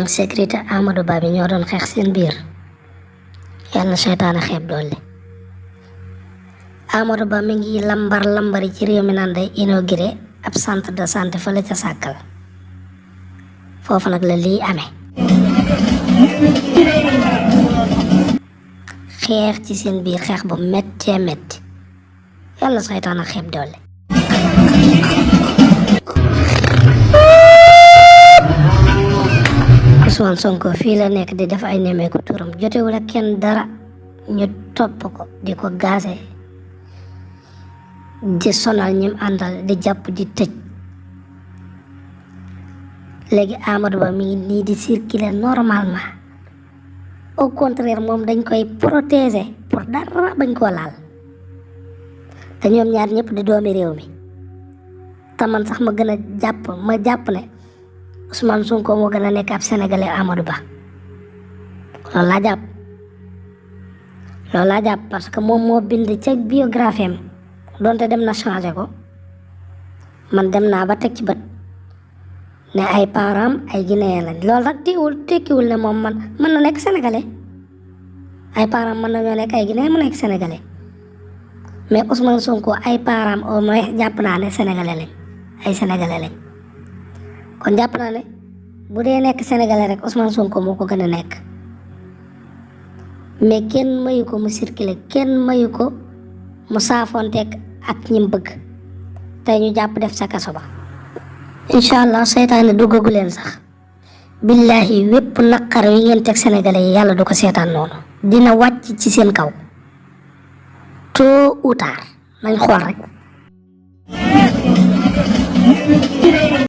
sécurité Amadou Ba bi ñoo doon xeex seen biir yàlla seytaane xeeb doole. Amadou Ba mi ngi lambari ci réew mi naan day inauguré ab centre de santé fële ca Sàkkal foofu nag la lii amee. xeex ci seen biir xeex bu méttee métti yàlla seytaane xeeb doole. Ousmane Sonko fii la nekk di def ay nemmeeku turam jotewul ak kenn dara ñu topp ko di ko gaase di sonal ñim àndal di jàpp di tëj. léegi Amadou Ba mi ngi nii di circuler normalement au contraire moom dañ koy protéger pour dara bañ koo laal te ñoom ñaar ñëpp di doomi réew mi te man sax ma jàpp ne Ousmane Sonko moo gën a nekk ab sénégalais Amadou Ba loolu laa jàpp parce que moom moo bind ca biographie am donte dem na changé ko man dem naa ba teg ci bët ne ay parents ay guinéen lañ loolu nag tekkiwul ne moom man mën na nekk sénégalais ay parents mën nañoo nekk ay guinéen mu nekk sénégalais mais Ousmane Sonko ay parents au moins jàpp naa ne sénégalais lañ ay sénégalais lañ. kon jàpp naa ne bu dee nekk sénégalais rek Ousmane Sonko moo ko gën a nekk mais kenn mayu ko mu circuler kenn mayu ko mu saafonteeg ak ñim bëgg tey ñu jàpp def sa kaso ba. incha allah seytaane duggagu leen sax billahi wépp naqar wi ngeen teg sénégalais yi yàlla du ko seetaan noonu dina wàcc ci seen kaw tôt ou tard nañ xool rek.